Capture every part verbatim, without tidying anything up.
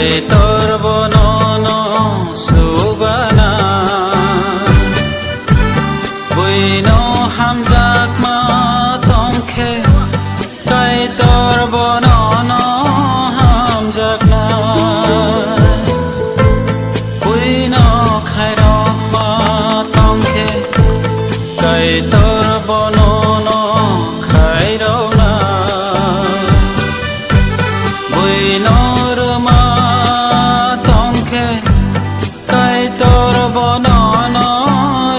Kaitor bono no subana, buino hamjakma tongkhe, Kaitor bono no hamjakna, buino khairokma tongkhe, Kaitor bono no khairokna. Buino rwma tongkhe, Kaitor bono no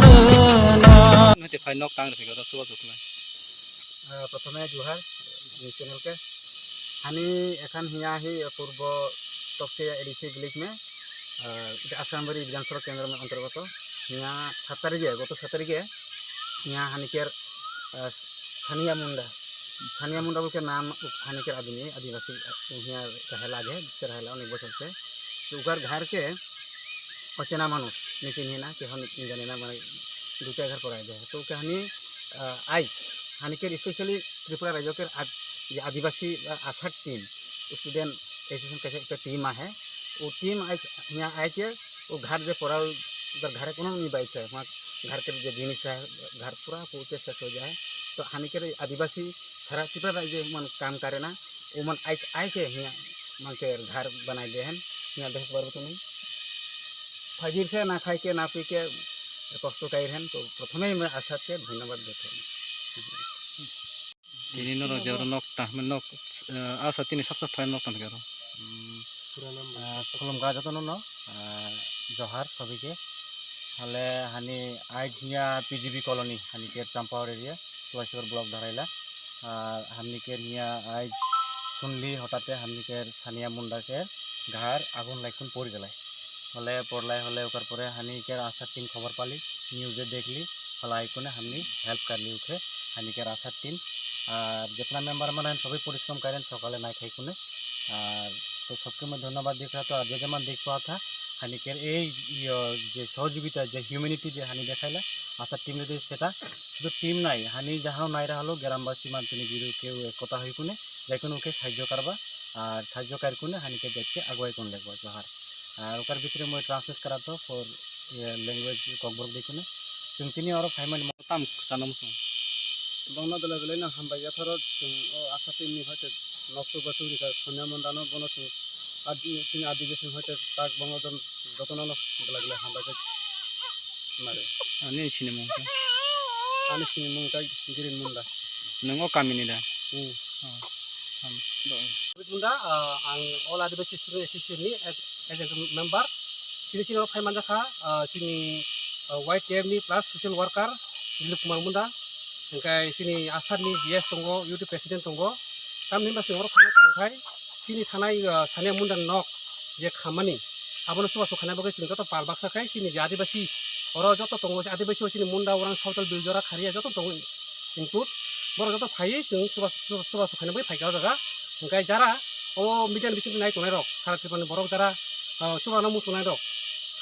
rwna. Hwnkhe phai nok tang rwphai khe oro chubachu khlai. Ah, prothome Johar, ni channel ke. Hani ekhan hiya hi purbo Tokcheya A D C village mein, ah, eta Asrambari Bidhan Sabha kendro mein antargato. Hiya sat tarikhe, goto sat tarikhe, hiya haniker, ah, Sania Munda. Sania Munda bolke naam haniker admi, adivasi, ah, hiya kahela age, chera hela onek bochor se. To ukar ghar ke ochena manush, nitin hina, ke hon jane na, mane, dui ta ghar pora age. To ke hani, ah, ai, haniker specially Tripura rajyo ke ad-, ye adivasi, ah, ASHA team, student association kaisa ekta team ahe. O team ai, hiya ai ke, o ghar je pora, udhar ghar kono ni bai se, wha ghar ke je jinis hai, ghar pura ko ke ses ho jaye. To haniker adivasi sara Tripura rajyo man kam kare na, uman ai, ai ke hiya, man ke ghar banai de hen, hiya dekh bar tumi. Phajir se na khai ke, na pi ke, kosto kai hen, to prothome me ASHA ke dhonyabad de thai. Tini norok je oro nok ta, nok, eh, ASHA tini sab sab phai nok tang khe oro. Hmm. Ah, khulumkha jotono no, ah, Johar sobi ke. Hale hani ai hiya P G B colony, hani ke Champawar area, Tulasibar block Dharaila. Ah, hamni ke hiya ai sunli hotate hamni ke Sania Munda ke ghar agun laikhun pori galai. Hole porlai hole ukar pore hani ke ASHA team khobor pali, news e dekhli, hole aikune hamni help karli ukhe hani ke ASHA team. Ar jitna member mane sobi porishrom karen sokale nai khai kune. Ar to sobke moi dhonyabad dikha to, ar je je man dikh pa tha, hani ke ei, iyo, je sohojogita, je humanity je hani dekhaila, ASHA team rede seta, sudu team nai, hani jahao nai rahalo, gerambasi mantuni biru keu ek kota hoi kune, jai kunu ke sahajyo karba, ar sahajyo kar kune, hani ke jai ke agwai kun lekba, Johar. Ar ukar bhitre moi translate karato for, eh, language Kokborok dei kune. Chwng tini oro phaimani mo-, tam kwchano muchung. Bongno belai belai no hambai ya thoro chwng o ASHA team ni hoite nok chuba churi kha Sonia Munda no bono chwng adi-, chini adivasi hoite tak bongno jon jotono no belai belai hambai khe mare. Ani sini mung kha? Ani sini mung kha Girin Munda. Nwng o kamini da? Hmm. Oh. Ham. Munda, ah, ang All Adivasi Student Association ni as, as a member. Chini sini phai manjakha, ah, chini, ah, Y T F ni plus social worker Dilip Kumar Munda. Hingkai chini ASHA ni G S tongo, youth president tongo. Tamni hinba chwng oro khana karwngkhai chini thanai, ah, Sania Munda nok je khammani, abono chubachu khaina bagwi chwng joto pal baksa khai chini je adivasi oro joto tongo, adivasi o chini Munda, Orang, Sawtal, Biljora, Kharia joto tongo. Kintu borok joto phaiwi chwng chuba, chuba, chubachu khaina bagwi phaikha o jaga. Hingkai jara o media ni bisingtwi nai tongnai rok, sara Tripura ni borok jara, ah, chubano muchungnai rok,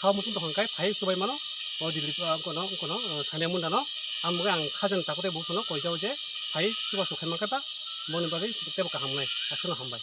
khao muchung tongkha hingkai phaiwi chubai mano o Dilip, ah, wngkano, wngkano, ah, Sania Munda no. Ang bagwi ang khajani takhuk tei bukuno koijao je phaiwi chubachu khai mankha ba, boni bagwi teibo kaham wngnai. Aswkno hambai.